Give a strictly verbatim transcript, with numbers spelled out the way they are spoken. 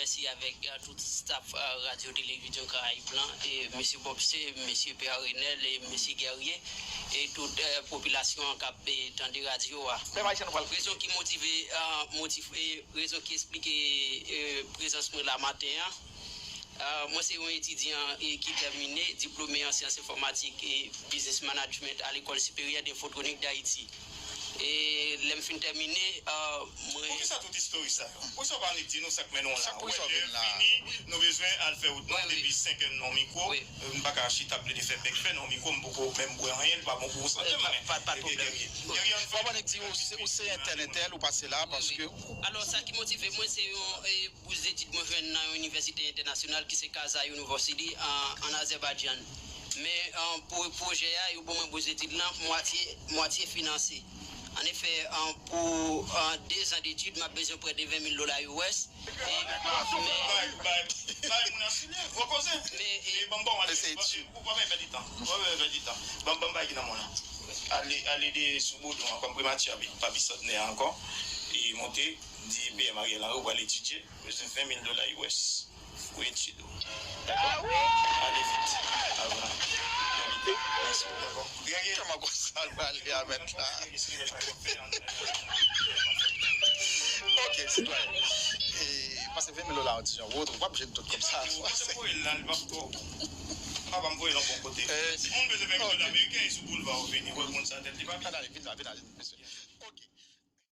Mèsi avèk euh, tout staff euh, Radio Télévision Caraïbe lan, e mesye Bob C, mesye Pè Renel e mesye Guerrier, e tout euh, popilasyon an k ap euh, tande radyo a. Rezon ki motive, euh, motive, rezon ki eksplike euh, prezans mwen la maten an. Euh, mwen se yon etidyan euh, ki tèmine, diplome an syans enfòmatik e business management a Lekòl Siperyè de Fotwonik Dayiti. E lè m fin tèmine, euh, mwen... Poukisa tout istori sa yo? Poukisa w pa annik di nou sa k mennen w la? Sa k pouse w vin la? Fini, nou bezwen al fè wout nou depi senk è nan mikwo. M pa ka chita plede fè bèk fè nan mikwo, m poko menm bwè anyen, li pa bon pou sante m. Pa de pwoblèm. W ap annik di ou se entèl entèl, ou pase la paske... Alò, sa ki motive mwen, se yon bous detid mwen jwenn nan yon inivèsite entènasyonal ki se Kazan University an Azèbaidjan. Men pou pwojè a, yo ban mwen bous detid lan mwatye mwatye finanse. Annefè, pou dezan detid, m ap bezwen prè de ven mil dola U S. Bay, bay, bay moun an sou lye, gwo koze. Men, e, ban m ba w ale. Ou pa bay pèdi tan. Ou pa bay pèdi tan. Ban m, ban m bay ki nan mwen la. Ale, ale de sou boudon an kòm primati a, pa bisantnè a ankò. E monte, di P M Ariel Henry ou pral etidye, bezwen ven mil dola U S. Pou etid ou. Dakò? Ale vit. Avan. Mèsi. Dakò. Kòman konsa l prale a mèt la? Ok, sitwayen. E, pase ven mil dola an ti jan wot, w ap jwenn tout kòb sa. Ou pa voye l la, li p ap twò. Papa m voye l yon bon kote. Si moun bezwen ven mil dola ameriken, e sou boulva ou vini, wè moun sa tèt li pa byen. Vin ale, vin la, vin ale, mesye.